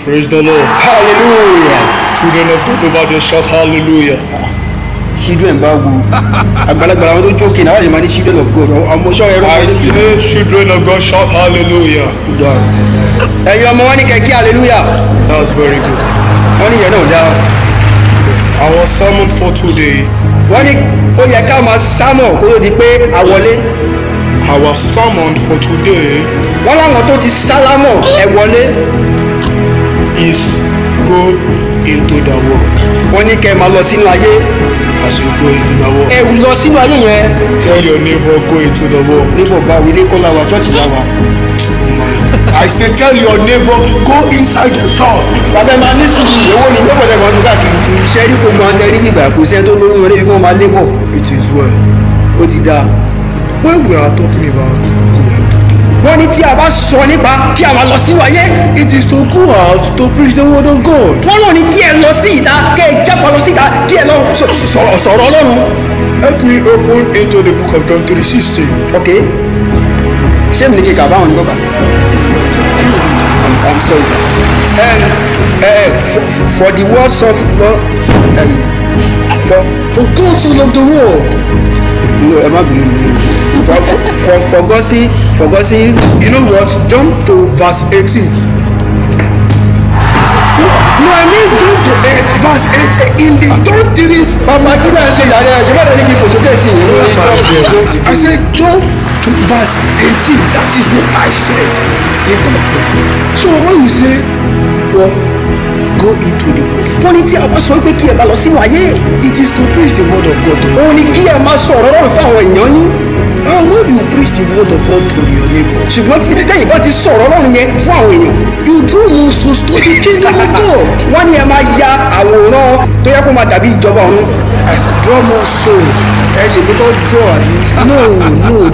Praise the Lord. Hallelujah. Children of God over there, shout hallelujah. Children bá wo àgbàlagbà àwọn tó jókè náà wà lè máa ní children of God ọmọ ṣọ́ ẹ̀rọ. I say children of God, shout hallelujah. Ẹ̀yin ọmọ wọn ní kẹ̀kẹ́ hallelujah. That's very good. Wọ́n ní ìyẹn náà dáa. Our sermon for today. Wọ́n ní ó yẹ ká máa sámọ̀ kó tó di pé a wọlé. Our sermon for today. Wọ́n láwọn tó ti sálámọ̀ ẹ wọlé. Is go into the world. Wọ́n ní kẹ́ ẹ máa lọ sínú ayé. As you go into the world. Ẹ lọ sínú ayé yẹn. Tell your neighbor, go into the world. Neighbor báwo ilé kọ́ la wà, church la wà. I say tell your neighbor, go inside the town. Bàbá ẹ máa ní sùúrù, owó ni yóò gbọ́dọ̀ máa tún káàkiri. Ṣé rí gbogbo àwọn tẹ́rí nígbà kò sẹ́ni tó lóyún ọdẹ bí wọ́n máa lébọ̀? It is well. Ó ti dáa. When we are talking about going to the world. Wọ́n ní tí a bá sọ nípa kí a máa lọ sínú ayé. It is to go out to preach the word of God. Wọ́n náà ní kí ẹ lọ sí ìta, kí ẹ jápa lọ sí ìta, kí ẹ lọ sọ̀rọ̀ Ọlọ́run. Help me open into the book of John 3:16. Okay. Ṣé mi ní kí n kà báwọn ní kọ́kà? I'm sorry, sir. For the words of Lord, for God to love the world. No, ẹ má bínú. For God see, for God see. You know what? Jump to verse 18. No, I mean jump to 8, verse 8 in the John 3. Bàbá kí ló ń ṣe ìyàrá ẹ̀ ṣe bá dẹ̀ ní kí n fò sókè sí i. I said jump to verse 18. That is what I said. Leave that. So when you say, well, go into the world. Wọ́n ní tí a bá sọ pé kí ẹ máa lọ sínú ayé. It is to preach the word of God to you. Òun ni kí ẹ máa sọ ọ̀rọ̀ Ọlọ́run fún àwọn èèyàn yín. And when you preach the word of God to your neighbor. Ṣùgbọ́n tí lẹ́yìn bá ti sọ̀rọ̀ Ọlọ́run yẹn fún àwọn èèyàn. You draw more souls to the kingdom of God. Wọ́n ní ẹ máa ya àwòrán tó yẹ kó máa dàbí ìjọba ọ̀run. I said draw more souls. Ẹ ṣe bí tó draw àbí. No,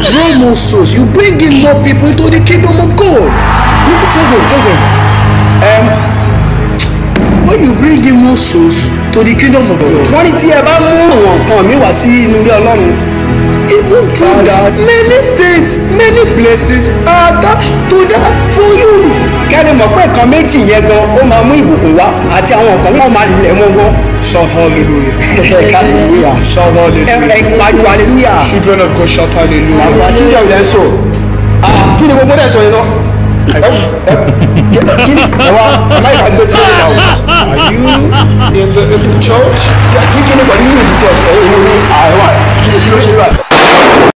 draw more souls. You bring in more people into the kingdom of God. No, tell them, tell them. When you bring in more souls to the kingdom of God. Wọ́n ní tí ẹ bá mú àwọn nǹkan mi wá sí inú ilé Ọlọ́run. Even through that, many things, many blessings are attached to that for you. Kẹ́ni mọ̀ pé nǹkan méjì yẹn gan ó máa mú ìbùkún wá àti àwọn nǹkan wọ́n máa lẹ̀ wọ́n gan. Shout hallelujah. Hallelujah. Shout hallelujah. Ẹ pariwo hallelujah. Children of God, shout hallelujah. Bàbá children lẹ́ sọ. Kí ni gbogbo dẹ̀ sọ yẹn náà? Kí ni ẹ̀wá aláìka gbé tí ó lè dà o? Are you in the church? Kí ni pẹ̀lú ìlú church? Ẹ̀yin ní àìwá kí ló ṣe wà?